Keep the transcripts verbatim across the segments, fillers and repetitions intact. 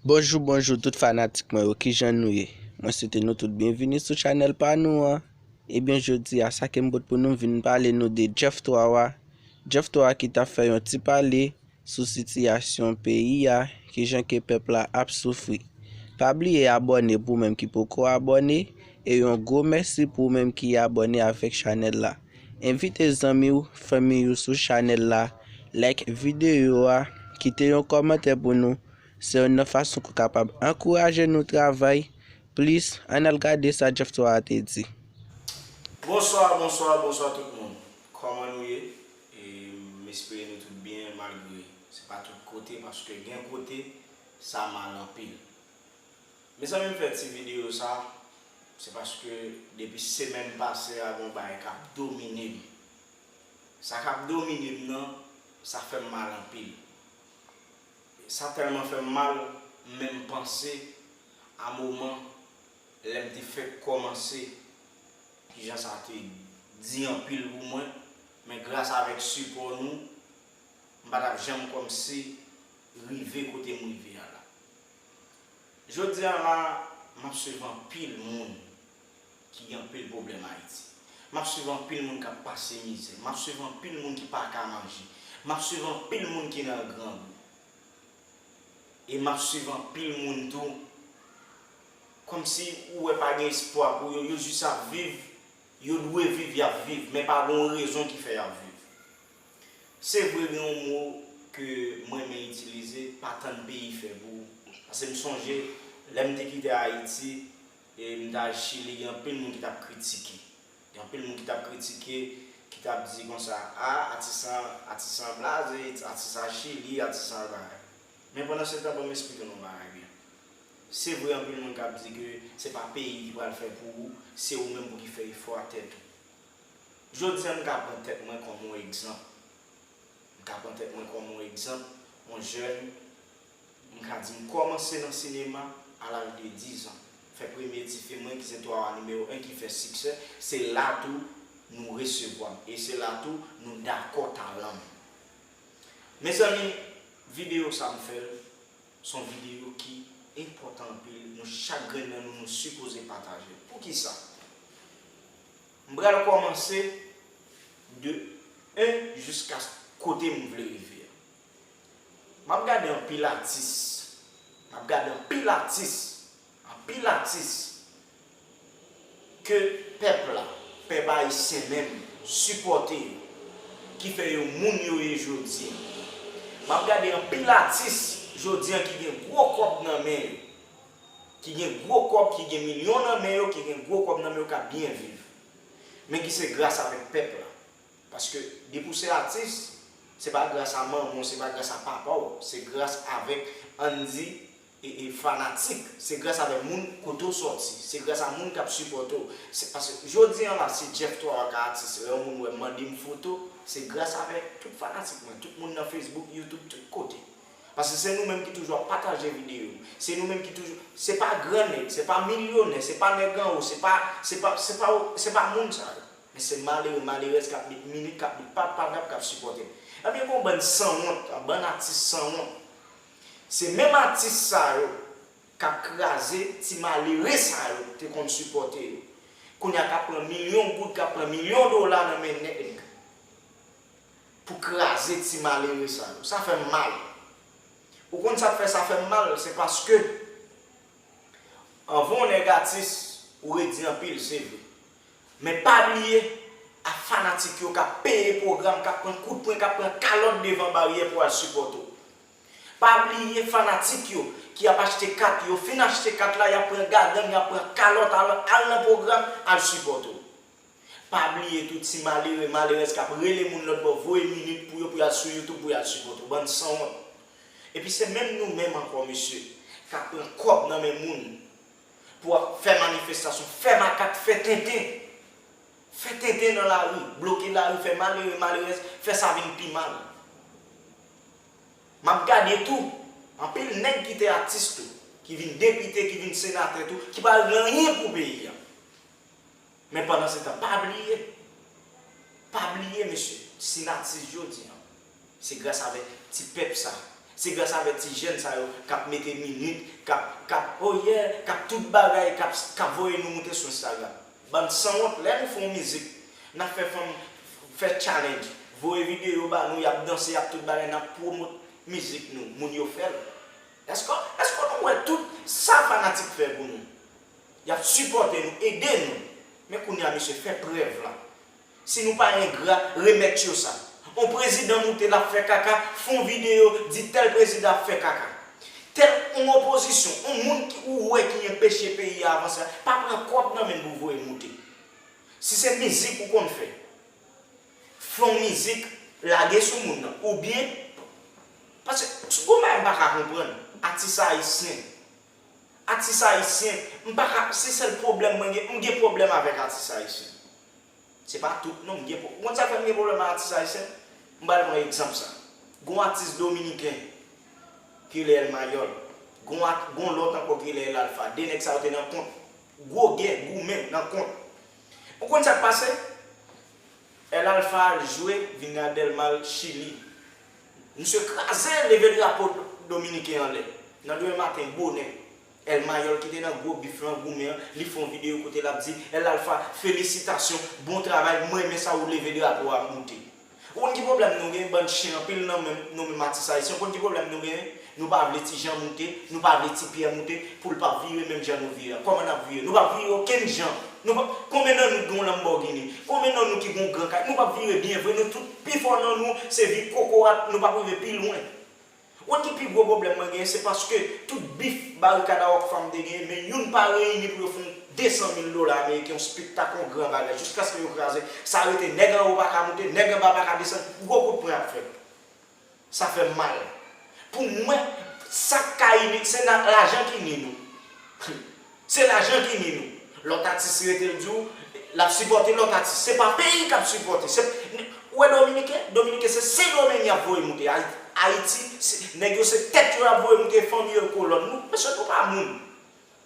Bonjou, bonjou tout fanatik mwen yo, kijan nou ye? Mwen swete nou tout byenvini sou chanèl pa nou an. Ebyen, jodi a, sa ke m pot pou nou, m vin pale nou de Jeff Twawa. Jeff Twawa ki t ap fè yon ti pale sou sitiyasyon peyi a, kijan ke pèp la ap soufri. Pa bliye abòne pou ou menm ki poko abòne, e yon gwo mèsi pou ou menm ki abòne avèk chanèl la. Envite zanmi w, fanmi w sou chanèl la, like videyo a, kite yon kòmantè pou nou. Se youn nan fason ke w kapab ankouraje nou travay plis. Ann al gade sa Jeff Twawa te di. Bonswa, bonswa, bonswa tout moun. Kòman nou ye? E m espere nou tout byen malgre se pa tout kote paske gen kote sa mal anpil. Mezanmi, m fè ti videyo sa se paske depi semèn pase a gen yon bagay k ap domine m. Sa k ap domine m nan, sa fè m mal anpil. Sa tèlman fè m mal, m menm panse a moman lè m te fèk kòmanse, kijan sa te di anpil pou mwen, men gras avèk sipò nou, m pa t ap janm kòmsi rive kote m rive a la. Jodi a la, m ap swiv anpil moun ki gen anpil pwoblèm Ayiti. M ap swiv anpil moun k ap pase mizè. M ap swiv anpil moun ki pa ka manje. M ap swiv anpil moun ki nan grangou. E m ap swiv anpil moun tou, kòmsi ou wè pa gen espwa pou yo, yo jis ap viv, yo dwe viv, y ap viv, men pa gen yon rezon ki fè y ap viv. Se vre gen yon mo ke m renmen itilize, pa tann peyi fè pou ou. Paske m sonje, lè m te kite Ayiti, e m t al Chili, gen anpil moun ki t ap kritike. Gen anpil moun ki t ap kritike, ki t ap di konsa, a, atis lan, atis lan blaze, atis lan Chili, atis lan bagay. Men pandan se tan, ban m esplike nou yon bagay byen. Se vre, anpil moun k ap di ke se pa peyi ki pral fè pou ou, se ou menm pou ki fè efò a tèt ou. Jodi a, m ka pran tèt mwen kòm yon egzanp. M ka pran tèt mwen kòm yon egzanp, yon jèn, m ka di m kòmanse nan sinema a laj de diz an. Fè premye ti fim mwen ki se Twawa nimewo en ki fè siksè, se la tou nou resevwa m e se la tou nou dakò talan m. Mezanmi, videyo sa m fè l, se yon videyo ki enpòtan anpil, nou chak grenn nan nou, nou sipoze pataje l. Poukisa? M pral kòmanse de en jiska kote m vle rive a. M ap gade anpil atis, m ap gade anpil atis, anpil atis ke pèp la, pèp ayisyen menm, sipòte yo, ki fè yo moun yo ye jodi a. M ap gade anpil atis jodi a ki gen gwo kòb nan men yo, ki gen gwo kòb, ki gen milyon nan men yo, ki gen gwo kòb nan men yo, k ap byen viv. Men ki se gras avèk pèp la. Paske depi w se atis, se pa gras a manman w, se pa gras a papa w, se gras avèk, ann di, e, e fanatik, se gras avèk moun kote w sòti, se gras a moun k ap sipòte w. Se, paske jodi a la, si Jeff Twawa ka atis, lè yon moun wè m mande m foto, se gras avèk tout fanatik mwen, tout moun nan Facebook, YouTube, tout kote. Paske se nou menm ki toujou ap pataje videyo. Se nou menm ki toujou, se pa gran nèg, se pa milyonè, se pa nèg anwo, se pa, se pa, se pa, se pa moun sa yo. Men se malere, malerèz k ap met minit, k ap met patpat, k ap sipòte m. Ebyen, gen yon bann sanwont, yon bann atis sanwont. Se menm atis sa yo k ap kraze ti malere sa yo te konn sipòte yo. Kounye a k ap pran milyon goud, k ap pran milyon dola nan men nèg pou kraze ti malere sa yo. Sa fè m mal. Ou konn sa k fè sa fè m mal? Se paske anvan yon nèg atis, ou redi anpil, se vre. Men pa bliye, a fanatik yo k ap peye pwogram, k ap pran kout pwen, k ap pran kalòt devan baryè pou al sipòte w. Pa bliye fanatik yo ki ap achte kat, yo fin achte kat la, y ap pran gagann, y ap pran kalòt, al, al nan pwogram, al sipòte w. Pa bliye tou ti malere, malerèz k ap rele moun lòtbò, voye minit pou yo, pou y al sou YouTube, pou y al sipòte w. Bann sanwont. Epi se menm nou menm ankò, mesye, k ap pran kòb nan men moun pou ap fè manifestasyon, fè makak, fè tenten. Fè tenten nan lari, bloke lari, fè malere, malerèz, fè sa vin pi mal. M ap gade tou, anpil nèg ki te atis tou, ki vin depite, ki vin senatè tou, ki pa regle anyen pou peyi a. Men pandan se tan, pa bliye, pa bliye, mesye, si n atis jodi a, se gras avèk ti pèp sa, Se gras avèk ti jèn sa yo k ap mete minit, k ap, k ap, oh yeah, k ap tout bagay, k ap, k ap voye nou moute sou Instagram. Bann sanwont, lè nou fè yon mizik, n ap fè fanm fè challenge, voye videyo ba nou, y ap danse, y ap tout bagay, n ap pwomot mizik nou, moun yo fè l. Èske, èske nou wè tout sa fanatik fè pou nou? Y ap sipòte nou, ede nou. Men kounye a, mesye, fè prèv la. Si nou pa engra, remèt yo sa. On prezidan moute l ap fè kaka, fè on videyo, di tèl prezidan ap fè kaka. Tèl on opozisyon, on moun ki ou wè ki enpeche peyi a avanse a, pa pran kòb nan men l pou voye moute. Si se mizik ou konn fè, fè on mizik, lage sou moun nan. Oubyen, paske, gon bagay m pa ka konprann, atis ayisyen. Atis ayisyen, m pa ka, se sèl pwoblèm mwen gen, m gen pwoblèm avèk atis ayisyen. Se pa tout non, m gen pwo-, ou konn sa k fè m gen pwoblèm ak atis ayisyen? M pral pran egzanp sa. Gon atis dominiken ki rele El Mayòl. Gon at-, gon lòt ankò ki rele El Alfa. De nèg sa yo te nan kont. Gwo gè, goumen nan kont. Ou konn sa k pase? El Alfa al jwe, vin gade El mal Chili. Misye kraze, leve drapo dominiken anlè. Nan demen maten, bonè, El Mayòl ki te nan gwo bif lan, goumen an, li fè yon videyo kote l ap di, El Alfa, felisitasyon, bon travay, mwen renmen sa ou leve drapo a moute. Ou konn ki pwoblèm nou gen, bann chen, anpil nan menm, nou menm atis ayisyen, ou konn ki pwoblèm nou gen? Nou pa vle Ti Jan moute, nou pa vle Ti Pyè moute, pou l pa vire menm jan nou vire a. Kòman n ap vire? Nou p ap vire okenn jan. Nou p ap, konbyen nan nou ki gen yon Lamborghini? Konbyen nan nou ki gen yon gran kay? Nou p ap vire byen vre, nou tout pi fò nan nou, se viv kokorat, nou p ap rive pi lwen. Ou konn ki pi gwo pwoblèm mwen genyen, se paske tout bif Barikad a Rockfam te genyen, men youn pa reyini pou yo fè yon de san mil dola ameriken, yon spektak, yon gran bagay, jiskaske yo kraze. Sa rete nèg anwo pa ka moute, nèg anba pa ka desann, gwo kout pwen ap fèt. Sa fè m mal. Pou mwen, sa k ka ini, se nan lajan ki ni nou. Se lajan ki ni nou. Lòt atis rete l di w, l ap sipòte lòt atis. Se pa peyi k ap sipòte. Se, ou wè Dominiken? Dominiken se Sendomeng y ap voye moute. Ay-, Ayiti, se, nèg yo se tèt yo y ap voye moute, fanmi yo kolòn. Nou, mesye, nou pa moun.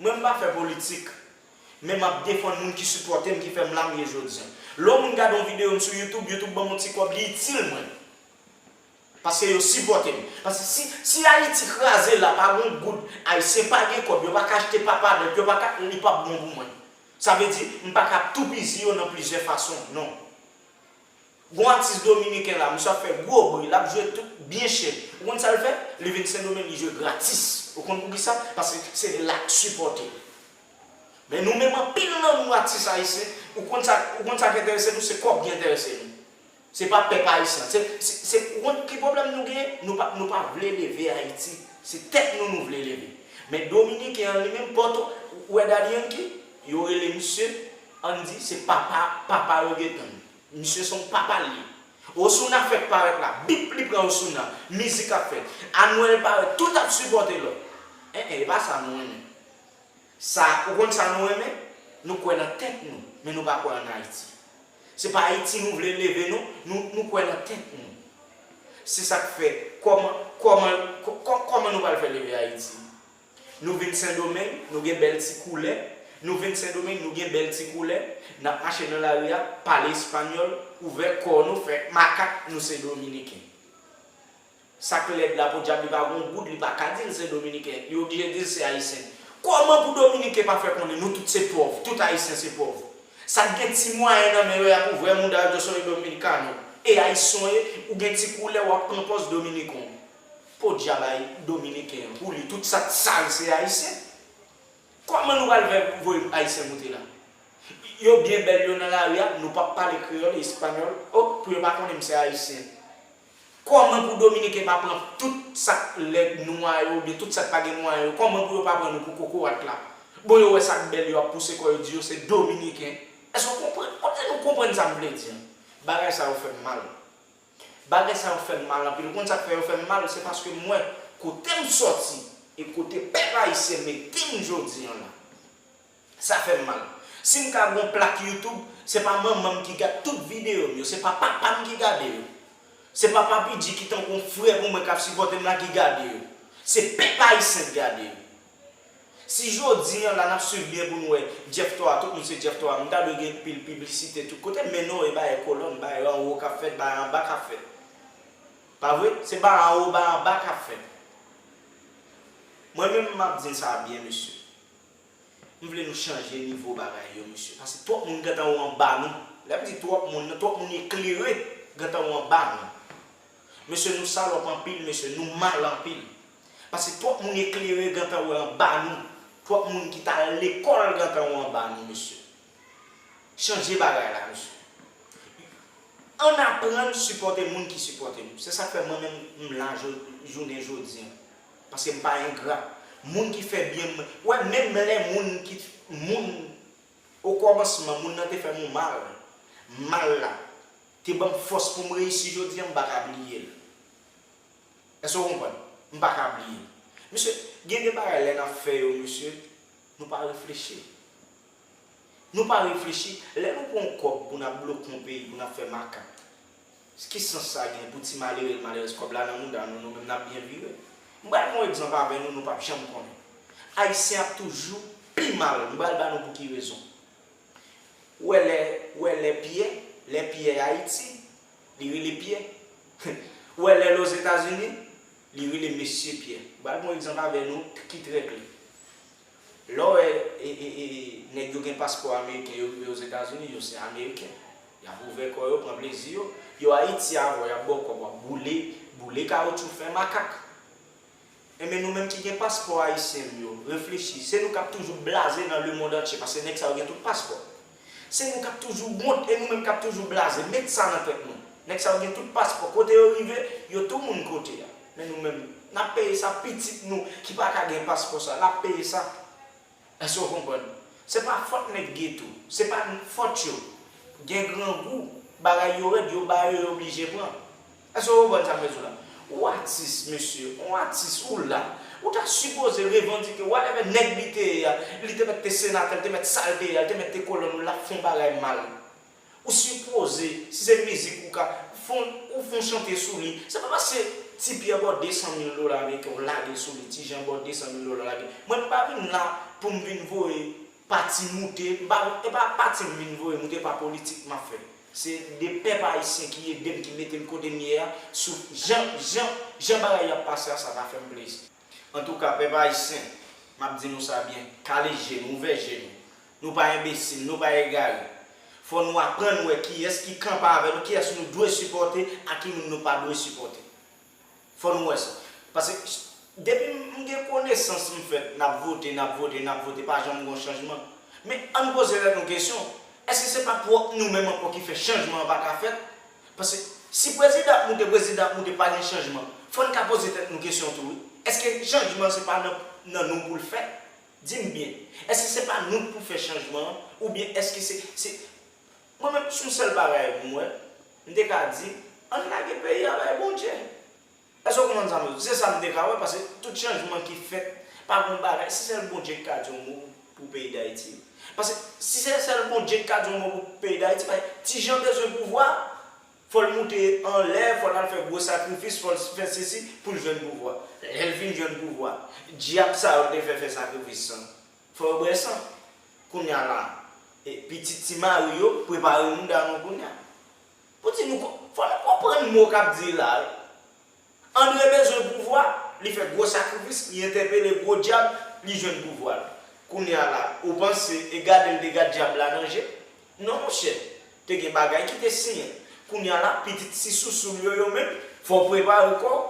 Mwen, m pa fè politik. Men m ap defann moun ki sipòte m, ki fè m la m ye jodi a. Lè yon moun gade yon videyo m sou YouTube, YouTube ban m yon ti kòb, li itil mwen. Paske yo sipòte m. Paske si, si Ayiti kraze la, pa gon goud, Ayisyen pa gen kòb, yo pa ka achte papadèt, yo pa ka, li p ap bon pou mwen. Sa vle di, m pa ka toupizi yo nan plizyè fason, non. Gon atis dominiken la, misye ap fè gwo bri, l ap jwe tout byen chè. Ou konn sa l fè? Li vin Sendomeng, li jwe gratis. Ou konn poukisa? Paske se la k sipòte l. Men nou menm anpil nan nou atis ayisyen, ou konn sa, ou konn sa k enterese nou, se kòb ki enterese nou. Se pa pèp ayisyen. Se, se, se, ou konn ki pwoblèm nou genyen? Nou pa, nou pa vle leve Ayiti. Se tèt nou nou vle leve. Men dominiken an li menm, Pòto, ou wè Daddy Yankee? Yo rele misye, ann di, se papa, papa reggaeton. Misye se yon papa l ye. Osuna fèk parèt la, bip li pran Osuna, mizik ap fèt. Anuel parèt, tout ap sipòte lòt. En, en, e pa sa nou renmen. Sa, ou konn sa nou renmen? Nou kwè nan tèt nou, men nou pa kwè ann Ayiti. Se pa Ayiti nou vle leve non, nou, nou kwè nan tèt nou. Se sa k fè, kòman, kòman, kò-, kò-, kòman nou pral fè leve Ayiti? Nou vin Sendomeng, nou gen bèl ti koulè. Nou vin Sendomeng, nou gen bèl ti koulè. N ap mache nan lari a, pale espanyòl, ouvè kò nou, fè makak, nou se dominiken. Sa k lèd la, podyab, li pa gon goud, li pa ka di l se dominiken. Li oblije di l se ayisyen. Kòman pou dominiken pa fè konnen nou tout se pòv, tout ayisyen se pòv? Sa k gen ti mwayen nan men yo, y ap ouvè mouda yo, yo se Dominicano. E ayisyen w ye, ou gen ti koulè, w ap pran pòz dominiken w. Podyab ay dominiken an, pou li, tout sa k sal se ayisyen. Kòman nou pral fè voye ayisyen moute la? Yo byen bèl, yo nan lari a, nou p ap pale kreyòl, espanyòl, o, pou yo pa konnen m se ayisyen. Kòman pou dominiken pa pran tout sa k lèd nwa yo, oubyen tout sa k pa gen mwayen yo, kòman pou yo pa pran nou pou kokorat la? Bon, yo wè sa k bèl, yo ap pouse kò yo, di yo se dominiken. Èske w konprann? Èske nou konprann sa m vle di an? Bagay sa yo fè m mal. Bagay sa yo fè m mal anpil. Ou konn sa k fè yo fè m mal? Se paske m wè kote m sòti e kote pèp ayisyen mete m jodi an la. Sa fè m mal. Si m ka gen yon plak YouTube, se pa manman m ki gad tout videyo m yo, se pa papa m ki gade yo. Se pa Papi G ki tankou yon frè pou mwen k ap sipòte m la ki gade yo. Se pèp ayisyen k gade yo. Si jodi an la n ap swiv byen pou n wè Jeff Thor, tout moun se Jeff Thor, m ta dwe gen pil piblisite tout kote, men non, e bagay kolòn, bagay anwo k ap fèt, bagay anba k ap fèt. Pa vre? Se bagay anwo, bagay anba k ap fèt. Mwen menm m ap di n sa byen, mesye. M vle nou chanje nivo bagay yo, mesye. Paske twòp moun gentan ou anba nou. Lè m di twòp moun, twòp moun eklere gentan ou anba nou. Mesye, nou salòp anpil, mesye, nou mal anpil. Paske twòp moun eklere gentan ou anba nou. Twòp moun ki t al lekòl gentan ou anba nou, mesye. Chanje bagay la, mesye. Ann aprann sipòte moun ki sipòte nou. Se sa k fè mwen menm m la jounen jodi an. Paske m pa engra. Moun ki fè byen, m wè menm lè moun ki, moun, okòmansman, moun nan te fè m yon mal, mal la te ban m fòs pou m reyisi jodi an, m pa ka bliye l. Èske w konprann? M pa ka bliye. Mesye, gen de bagay lè n ap fè yo, mesye, nou pa reflechi. Nou pa reflechi. Lè nou pran yon kòb pou n ap bloke yon peyi, pou n ap fè makak, ki sans sa gen pou ti malere, malerèz, kòb la nan mouda nou, nou menm n ap byen vire? M pral pran yon egzanp avè nou, nou p ap janm konnen. Ayisyen ap toujou pi mal. M pral ba nou pou ki rezon. Ou wè lè, ou wè lè Pyè, lè Pyè Ayiti, li rele Pyè. Ou wè lè l Ozetazini, li rele Mesye Pyè. M pral pran yon egzanp avè nou ki trè klè. Lè w wè e, e, e, nèg yo gen paspò ameriken, yo rive Ozetazini, yo se ameriken. Y ap ouvè kò yo, pran plezi yo. Yo Ayiti avè w, y ap ba w kòb, w ap boule, boule kawoutchou, fè makak. Enben, nou menm ki gen paspò ayisyen yo, reflechi. Se nou k ap toujou blaze nan lemonn antye, paske nèg sa yo gen tout paspò. Se nou k ap toujou wont, e nou menm k ap toujou blaze. Met sa nan tèt nou. Nèg sa yo gen tout paspò. Kote yo rive, yo tou moun kote a. Men nou menm, n ap peye sa, pitit nou ki pa ka gen paspò sa, l ap peye sa. Èske w konprann? Se pa fòt nèg geto, se pa fòt yo. Gen grangou, bagay yo rèd, yo ba yo, yo oblije pran. Èske w konprann sa m vle di w la? Ou atis, mesye, ou atis, ou la. Ou ta sipoze revandike, whatever nèg li te ye a, li te mèt te senatè, li te mèt sa l te ye a, li te mèt te kolonn, ou l ap fè yon bagay mal. Ou sipoze, si se mizik ou ka, fon, ou fon chante sou li. Se pa paske Ti Pyè ba w de san mil dola ameriken, ou lage l sou li, Ti Jan ba w de san mil dola, lage. Mwen m pa vin la pou m vin voye pati moute, m pa, e pa pati m vin voye moute, e pa politik m ap fè. Se de pèp ayisyen ki ede m, ki mete m kote m ye a, sou jan, jan, jan bagay yo ap pase a, sa ta fè m plezi. Antouka, pèp ayisyen, m ap di nou sa byen, kale je nou, ouvè je nou. Nou pa enbesil, nou pa egare. Fò nou aprann wè kiyès ki kanpe avè nou, kiyès nou dwe sipòte, ak ki moun nou pa dwe sipòte. Fò nou wè sa. Paske depi m gen konesans m fèt, n ap vote, n ap vote, n ap vote, pa janm gon chanjman. Men ann poze tèt nou kesyon, èske se pa pwòp nou menm ankò ki fè chanjman an pa ka fèt? Paske si prezidan ap moute, prezidan ap moute, pa gen chanjman. Fò n ka poze tèt nou kesyon tou, wi. Èske chanjman se pa nan, nan nou pou l fèt? Di m byen. Èske se pa nou k pou fè chanjman an? Oubyen èske se, se, mwen menm, se yon sèl bagay m wè, m te ka di, ann lage peyi a bay Bondye. Èske w konprann sa m di w? Se sa m te ka wè, paske tout chanjman ki fèt, pa gen yon bagay, se sèl Bondye ki ka di yon mo pou peyi Dayiti. Paske si se sèl Bondye ki ka di yon mo pou peyi Dayiti, paske Ti Jan bezwen pouvwa, fò l moute anlè, fò l al fè gwo sakrifis, fò l fè sesi pou l jwenn pouvwa. Lè l fin jwenn pouvwa, dyab sa yo l te fè fè sakrifis lan, fò yo bwè san. Kounye a la, e, pitit ti mari yo, prepare mouda nou kounye a. Pou di nou, fò nou konprann mo k ap di la, wi. Andre bezwen pouvwa, li fè gwo sakrifis, li entèpele gwo dyab, li jwenn pouvwa l. Kounye a la, ou panse e gade l te gad dyab la nan je? Non, monchè, te gen bagay ki te siyen. Kounye a la, pitit ti sousou l yo, yo menm, fò w prepare kò w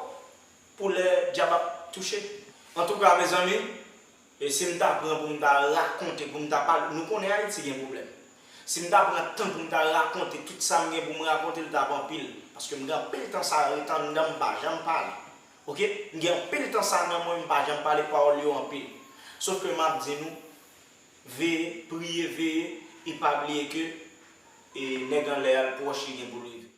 pou lè dyab ap touche. Antouka, mezanmi, E si m ta pran pou m ta rakonte, pou m ta pale, nou konnen Ayiti gen pwoblèm. Si m ta pran tan pou m ta rakonte tout sa m gen pou m rakonte, l t ap anpil. Paske m gen anpil tan sa ret anndan m, m pa janm pale. Oke? M gen anpil tan sa nan mwen, m pa janm pale, pawòl yo anpil. Sof ke m ap di nou, veye, priye, veye, e pa bliye ke, e, nèg anlè a, l pwòch, li gen pou l rive.